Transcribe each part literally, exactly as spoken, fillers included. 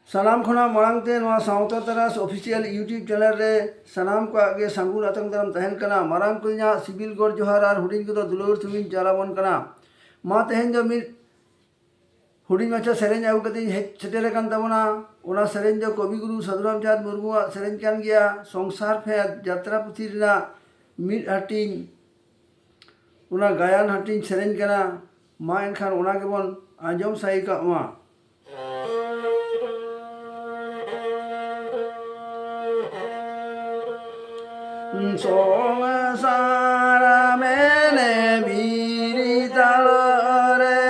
ᱥᱟᱱᱟᱢ ᱠᱷᱚᱱᱟᱜ ᱢᱟᱲᱟᱝ ᱛᱮ ᱱᱚᱣᱟ ᱥᱟᱶᱛᱟ ᱛᱟᱨᱟᱥ official YouTube channel ᱨᱮ ᱥᱟᱱᱟᱢ ᱠᱚᱣᱟᱜ ᱜᱮ ᱥᱟᱹᱜᱩᱱ ᱟᱛᱟᱝ ᱫᱟᱨᱟᱢ ᱛᱟᱦᱮᱱ ᱠᱟᱱᱟ᱾ ᱢᱟᱨᱟᱝ ᱠᱚ ᱤᱧᱟᱹᱜ ᱥᱤᱵᱤᱞ ᱜᱚᱰ ᱡᱚᱦᱟᱨ ᱟᱨ ᱦᱩᱰᱤᱧ ᱠᱚᱫᱚ ᱫᱩᱞᱟᱹᱲ ᱛᱷᱩᱢᱤᱧ ᱪᱟᱞ ᱟᱵᱚᱱ ᱠᱟᱱᱟ᱾ ᱢᱟ ᱛᱮᱦᱮᱧ ᱫᱚ ᱢᱤᱫ ᱦᱩᱰᱤᱧ ᱢᱟᱪᱷᱟ ᱥᱮᱨᱮᱧ ᱟᱹᱜᱩ ᱠᱟᱛᱮᱧ ᱦᱮᱡ ᱥᱮᱴᱮᱨ ᱟᱠᱟᱱ ᱛᱟᱵᱚᱱᱟ᱾ ᱚᱱᱟ ᱥᱮᱨᱮᱧ ᱫᱚ ᱠᱚᱵᱤ ᱜᱩᱨᱩ ᱥᱟᱹᱫᱷᱩ ᱨᱟᱢᱪᱟᱸᱫᱽ ᱢᱩᱨᱢᱩᱣᱟᱜ ᱥᱮᱨᱮᱧ ᱠᱟᱱ ᱜᱮᱭᱟ, ᱥᱚᱝᱥᱟᱨ ᱯᱷᱮᱸᱫᱽ ᱡᱟᱛᱨᱟ ᱯᱩᱛᱷᱤ ᱨᱮᱱᱟᱜ ᱢᱤᱫ ᱦᱟᱹᱴᱤᱧ, ᱚᱱᱟ ᱜᱟᱭᱟᱱ ᱦᱟᱹᱴᱤᱧ ᱥᱮᱨᱮᱧ ᱠᱟᱱᱟ᱾ ᱢᱟ ᱮᱱᱠᱷᱟᱱ ᱚᱱᱟ ᱜᱮᱵᱚᱱ ᱟᱸᱡᱚᱢ ᱥᱟᱭ ᱠᱟᱜ ᱢᱟ᱾ ᱥᱚᱝᱥᱟᱨ ᱢᱮᱱᱮ ᱵᱤᱨᱤ ᱛᱟᱞᱟ ᱨᱮ,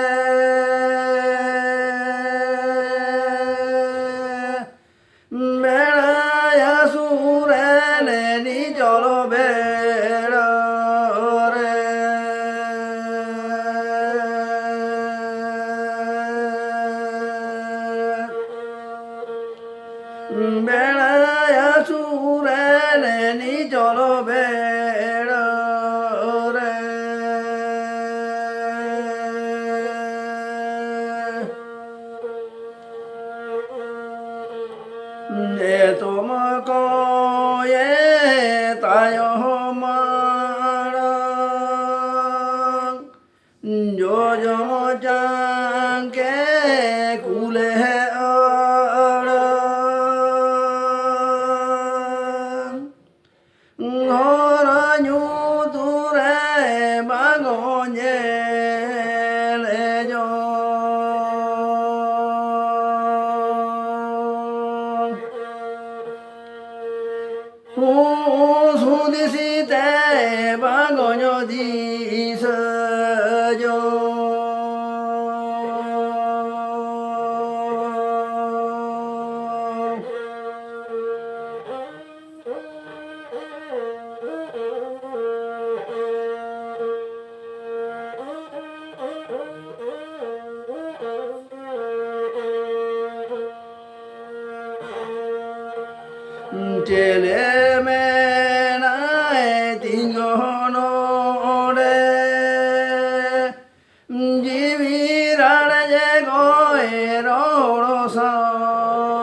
ᱵᱮᱲᱟᱭ ᱦᱟᱹᱥᱩᱨ ᱮᱱᱮ ᱱᱤᱡᱚᱞ ᱵᱮᱲᱟ ᱨᱮ᱾ ᱵᱮᱲᱟᱭ ᱦᱟᱹᱥᱩᱨ ᱮᱱᱮ ᱱᱤᱡᱚᱞ ᱵᱮᱲᱟ ᱨᱮ᱾ ᱮᱛᱚᱢ ᱠᱚᱭᱮ ᱛᱟᱭᱚᱢ ᱢᱟᱲᱟᱝ, ᱡᱚᱡᱚᱢ ᱡᱟᱝᱜᱮ ᱠᱩᱞᱮ ᱟᱲᱟᱝ᱾ ᱦᱚᱨ ᱧᱩᱛ ᱨᱮ ᱵᱟᱝ ᱧᱮᱞ ᱡᱚᱝ᱾ ᱦᱩᱥ ᱦᱩᱫᱤᱥ ᱛᱮ ᱵᱟᱝ ᱫᱤᱥᱟᱹ ᱡᱚᱝ᱾ ᱪᱮᱞᱮ ᱢᱮᱱᱟᱭ ᱛᱤᱸᱜᱩ ᱱᱚᱰᱮ, ᱡᱤᱣᱤ ᱨᱟᱲ ᱡᱮ ᱜᱚᱭ ᱨᱚᱲ ᱥᱟᱶ᱾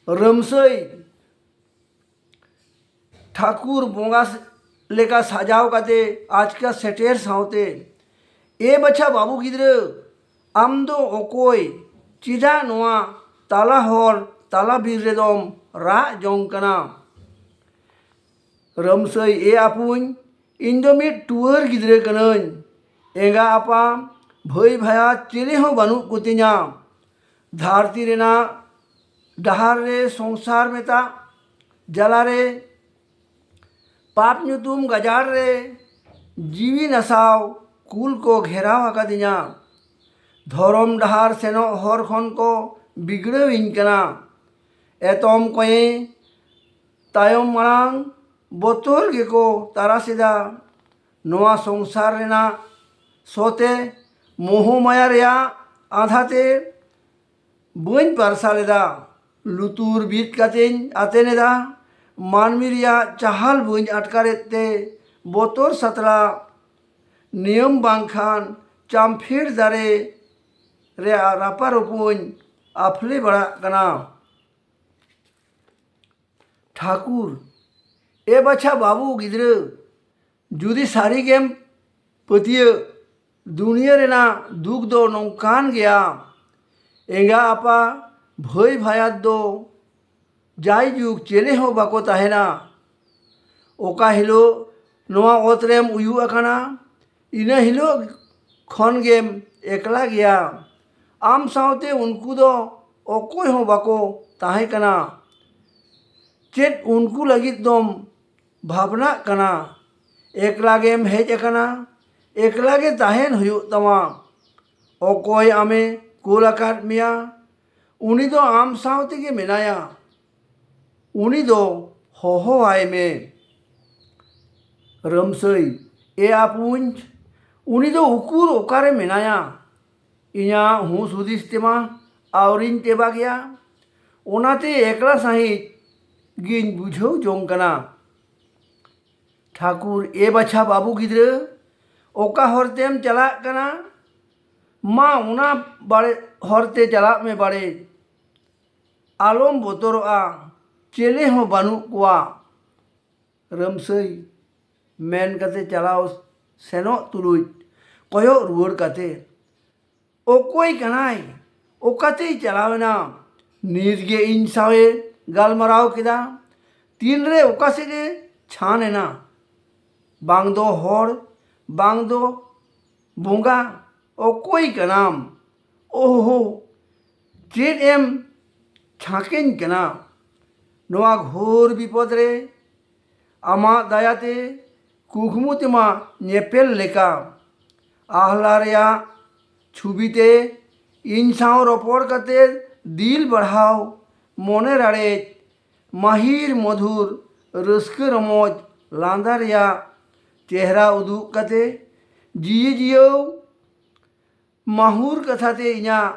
ᱨᱟᱹᱢᱥᱟᱹᱭ ᱴᱷᱟᱹᱠᱩᱨ ᱵᱚᱸᱜᱟ ᱞᱮᱠᱟ ᱥᱟᱡᱟᱣ ᱠᱟᱛᱮ ᱟᱪᱠᱟ ᱥᱮᱴᱮᱨ ᱥᱟᱶᱛᱮ, "ᱮ ᱵᱟᱪᱷᱟ ᱵᱟᱹᱵᱩ ᱜᱤᱫᱽᱨᱟᱹ, ᱟᱢ ᱫᱚ ᱚᱠᱚᱭ? ᱪᱮᱫᱟᱜ ᱱᱚᱣᱟ ᱛᱟᱞᱟ ᱦᱚᱨ ᱛᱟᱞᱟ ᱵᱤᱨ ᱨᱮᱫᱚᱢ ᱨᱟᱜ ᱡᱚᱝ ᱠᱟᱱᱟ?" ᱨᱟᱹᱢᱥᱟᱹᱭ, "ᱮ ᱟᱯᱩᱧ, ᱤᱧ ᱫᱚ ᱢᱤᱫ ᱴᱩᱣᱟᱹᱨ ᱜᱤᱫᱽᱨᱟᱹ ᱠᱟᱹᱱᱟᱹᱧ᱾ ᱮᱸᱜᱟ ᱟᱯᱟ, ᱵᱷᱟᱹᱭ ᱵᱷᱟᱭᱟ ᱪᱤᱞᱤ ᱦᱚᱸ ᱵᱟᱹᱱᱩᱜ ᱠᱚᱛᱤᱧᱟ᱾ ᱫᱷᱟᱹᱨᱛᱤ ᱨᱮᱱᱟᱜ ᱰᱟᱦᱟᱨ ᱨᱮ ᱥᱚᱝᱥᱟᱨ ᱢᱮᱛᱟᱜ ᱡᱟᱞᱟ ᱨᱮ ᱯᱟᱯ ᱧᱩᱛᱩᱢ ᱜᱟᱡᱟᱲ ᱨᱮ ᱡᱤᱣᱤ ᱱᱟᱥᱟᱣ ᱠᱩᱞ ᱠᱚ ᱜᱷᱮᱨᱟᱣ ᱟᱠᱟᱫᱤᱧᱟ᱾ ᱫᱷᱚᱨᱚᱢ ᱰᱟᱦᱟᱨ ᱥᱮᱱᱚᱜ ᱦᱚᱨ ᱠᱷᱚᱱ ᱠᱚ ᱵᱤᱜᱽᱲᱟᱹᱣᱤᱧ ᱠᱟᱱᱟ᱾ ᱮᱛᱚᱢ ᱠᱚᱭᱮ ᱛᱟᱭᱚᱢ ᱢᱟᱲᱟᱝ ᱵᱚᱛᱚᱨ ᱜᱮᱠᱚ ᱛᱟᱨᱟᱥ ᱮᱫᱟ᱾ ᱱᱚᱣᱟ ᱥᱚᱝᱥᱟᱨ ᱨᱮᱱᱟᱜ ᱥᱚᱛᱮ ᱢᱳᱦᱚ ᱢᱟᱭᱟ ᱨᱮᱭᱟᱜ ᱟᱸᱫᱷᱟᱛᱮ ᱵᱟᱹᱧ ᱯᱟᱨᱥᱟᱞ ᱮᱫᱟ᱾ ᱞᱩᱛᱩᱨ ᱵᱤᱫ ᱠᱟᱛᱮᱧ ᱟᱛᱮᱱ ᱮᱫᱟ᱾ ᱢᱟᱹᱱᱢᱤ ᱨᱮᱭᱟᱜ ᱪᱟᱦᱟᱞ ᱵᱟᱹᱧ ᱟᱴᱠᱟᱨᱮᱫ ᱛᱮ ᱵᱚᱛᱚᱨ ᱥᱟᱛᱞᱟ ᱱᱤᱭᱚᱢ ᱵᱟᱝᱠᱷᱟᱱ ᱪᱟᱢᱯᱷᱤᱲ ᱫᱟᱨᱮ ᱨᱮᱭᱟᱜ ᱨᱟᱯᱟ ᱨᱚᱯᱩᱧ ᱟᱯᱷᱞᱮ ᱵᱟᱲᱟᱜ ᱠᱟᱱᱟ᱾ ᱴᱷᱟᱹᱠᱩᱨ, ᱮ ᱵᱟᱪᱷᱟ ᱵᱟᱹᱵᱩ ᱜᱤᱫᱽᱨᱟᱹ, ᱡᱩᱫᱤ ᱥᱟᱹᱨᱤ ᱜᱮᱢ ᱯᱟᱹᱛᱭᱟᱹᱜ, ᱫᱩᱱᱤᱭᱟᱹ ᱨᱮᱱᱟᱜ ᱫᱩᱠ ᱫᱚ ᱱᱚᱝᱠᱟᱱ ᱜᱮᱭᱟ᱾ ᱮᱸᱜᱟ ᱟᱯᱟ, ᱵᱷᱟᱹᱭ ᱵᱷᱟᱭᱟᱛ ᱫᱚ ᱡᱟᱭᱡᱩᱜᱽ ᱪᱮᱞᱮ ᱦᱚᱸ ᱵᱟᱠᱚ ᱛᱟᱦᱮᱱᱟ᱾ ᱚᱠᱟ ᱦᱤᱞᱳᱜ ᱱᱚᱣᱟ ᱚᱛ ᱨᱮᱢ ᱩᱭᱩᱜ ᱟᱠᱟᱱᱟ, ᱤᱱᱟᱹ ᱦᱤᱞᱳᱜ ᱠᱷᱚᱱ ᱜᱮᱢ ᱮᱠᱞᱟ ᱜᱮᱭᱟ᱾ ᱟᱢ ᱥᱟᱶᱛᱮ ᱩᱱᱠᱩ ᱫᱚ ᱚᱠᱚᱭ ᱦᱚᱸ ᱵᱟᱠᱚ ᱛᱟᱦᱮᱸ ᱠᱟᱱᱟ᱾ ᱪᱮᱫ ᱩᱱᱠᱩ ᱞᱟᱹᱜᱤᱫ ᱫᱚᱢ ᱵᱷᱟᱵᱽᱱᱟᱜ ᱠᱟᱱᱟ? ᱮᱠᱞᱟ ᱜᱮᱢ ᱦᱮᱡ ᱟᱠᱟᱱᱟ, ᱮᱠᱞᱟ ᱜᱮ ᱛᱟᱦᱮᱱ ᱦᱩᱭᱩᱜ ᱛᱟᱢᱟ᱾ ᱚᱠᱚᱭ ᱟᱢᱮ ᱠᱩᱞ ᱟᱠᱟᱫ ᱢᱮᱭᱟ, ᱩᱱᱤ ᱫᱚ ᱟᱢ ᱥᱟᱶ ᱛᱮᱜᱮ ᱢᱮᱱᱟᱭᱟ᱾ ᱩᱱᱤ ᱫᱚ ᱦᱚᱦᱚᱣᱟᱭ ᱢᱮ᱾ ᱨᱟᱹᱢᱥᱟᱹᱭ, ᱮ ᱟᱯᱩᱧ, ᱩᱱᱤ ᱫᱚ ᱩᱠᱩᱨ ᱚᱠᱟᱨᱮ ᱢᱮᱱᱟᱭᱟ? ᱤᱧᱟᱹᱜ ᱦᱩᱸᱥ ᱦᱩᱫᱤᱥ ᱛᱮᱢᱟ ᱟᱹᱣᱨᱤᱧ ᱛᱮᱵᱟᱜᱮᱭᱟ, ᱚᱱᱟᱛᱮ ᱮᱠᱞᱟ ᱥᱟᱺᱦᱤᱡ ᱜᱤᱧ ᱵᱩᱡᱷᱟᱹᱣ ᱡᱚᱝ ᱠᱟᱱᱟ᱾ ᱴᱷᱟᱹᱠᱩᱨ, ᱮ ᱵᱟᱪᱷᱟ ᱵᱟᱹᱵᱩ ᱜᱤᱫᱽᱨᱟᱹ, ᱚᱠᱟ ᱦᱚᱨ ᱛᱮᱢ ᱪᱟᱞᱟᱜ ᱠᱟᱱᱟ? ᱢᱟ ᱚᱱᱟ ᱵᱟᱲᱮ ᱦᱚᱨ ᱛᱮ ᱪᱟᱞᱟᱜ ᱢᱮ ᱵᱟᱲᱮ᱾ ᱟᱞᱚᱢ ᱵᱚᱛᱚᱨᱚᱜᱼᱟ, ᱪᱮᱞᱮ ᱦᱚᱸ ᱵᱟᱹᱱᱩᱜ ᱠᱚᱣᱟ ᱨᱟᱹᱢᱥᱟᱹᱭ, ᱢᱮᱱ ᱠᱟᱛᱮ ᱪᱟᱞᱟᱣ ᱥᱮᱱᱚᱜ ᱛᱩᱞᱩᱡ ᱠᱚᱭᱚᱜ ᱨᱩᱣᱟᱹᱲ ᱠᱟᱛᱮ, ᱚᱠᱚᱭ ᱠᱟᱱᱟᱭ? ᱚᱠᱟᱛᱮᱭ ᱪᱟᱞᱟᱣ ᱮᱱᱟ? ᱱᱤᱛ ᱜᱮ ᱤᱧ ᱥᱟᱶᱮ ᱜᱟᱞᱢᱟᱨᱟᱣ ᱠᱮᱫᱟ᱾ ᱛᱤᱱᱨᱮ ᱚᱠᱟ ᱥᱮᱫ ᱮ ᱪᱷᱟᱱ ᱮᱱᱟ? ᱵᱟᱝ ᱫᱚ ᱦᱚᱲ, ᱵᱟᱝ ᱫᱚ ᱵᱚᱸᱜᱟ, ᱚᱠᱚᱭ ᱠᱟᱱᱟᱢ? ᱳᱦᱳ, ᱪᱮᱫ ᱮᱢ ᱪᱷᱟᱸᱠᱮᱧ ᱠᱟᱱᱟ? ᱱᱚᱣᱟ ᱜᱷᱳᱨ ᱵᱤᱯᱚᱫ ᱨᱮ ᱟᱢᱟᱜ ᱫᱟᱭᱟᱛᱮ ᱠᱩᱠᱢᱩ ᱛᱮᱢᱟ ᱧᱮᱯᱮᱞ ᱞᱮᱠᱟ ᱟᱦᱞᱟ ᱨᱮᱭᱟᱜ ᱪᱷᱩᱵᱤ ᱛᱮ ᱤᱧ ᱥᱟᱶ ᱨᱚᱯᱚᱲ ᱠᱟᱛᱮ ᱫᱤᱞ ᱵᱟᱲᱦᱟᱣ, ᱢᱚᱱᱮ ᱨᱟᱲᱮᱡ, ᱢᱟᱹᱦᱤᱨ ᱢᱚᱫᱷᱩᱨ, ᱨᱟᱹᱥᱠᱟᱹ ᱨᱚᱢᱚᱡᱽ, ᱞᱟᱸᱫᱟ ᱨᱮᱭᱟᱜ ᱪᱮᱦᱨᱟ ᱩᱫᱩᱜ ᱠᱟᱛᱮ ᱡᱤᱭᱤ ᱡᱤᱭᱟᱹᱣ ᱢᱟᱦᱩᱨ ᱠᱟᱛᱷᱟ ᱛᱮ ᱤᱧᱟᱹᱜ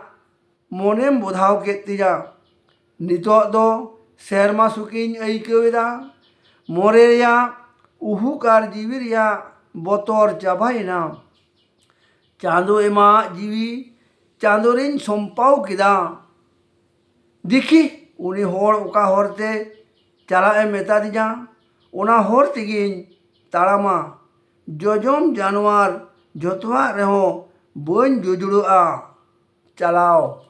ᱢᱚᱱᱮᱢ ᱵᱚᱫᱷᱟᱣ ᱠᱮᱫ ᱛᱤᱧᱟ᱾ ᱱᱤᱛᱚᱜ ᱫᱚ ᱥᱮᱨᱢᱟ ᱥᱩᱠᱤᱧ ᱟᱹᱭᱠᱟᱹᱣ ᱮᱫᱟ᱾ ᱢᱚᱱᱮ ᱨᱮᱭᱟᱜ ᱩᱦᱩᱠ ᱟᱨ ᱡᱤᱣᱤ ᱨᱮᱭᱟᱜ ᱵᱚᱛᱚᱨ ᱪᱟᱵᱟᱭᱮᱱᱟ᱾ ᱪᱟᱸᱫᱳ ᱮᱢᱟᱜ ᱡᱤᱣᱤ ᱪᱟᱸᱫᱳ ᱨᱤᱧ ᱥᱚᱢᱯᱟᱣ ᱠᱮᱫᱟ᱾ ᱫᱮᱠᱷᱤ, ᱩᱱᱤ ᱦᱚᱲ ᱚᱠᱟ ᱦᱚᱨᱛᱮ ᱪᱟᱞᱟᱜ ᱮ ᱢᱮᱛᱟᱫᱤᱧᱟ, ᱚᱱᱟ ᱦᱚᱨ ᱛᱮᱜᱮᱧ ᱛᱟᱲᱟᱢᱟ᱾ ᱡᱚᱡᱚᱢ ᱡᱟᱱᱣᱟᱨ ᱡᱚᱛᱚᱣᱟᱜ ᱨᱮᱦᱚᱸ ᱵᱟᱹᱧ ᱡᱩᱡᱩᱲᱟᱹᱜᱼᱟ᱾ ᱪᱟᱞᱟᱣ᱾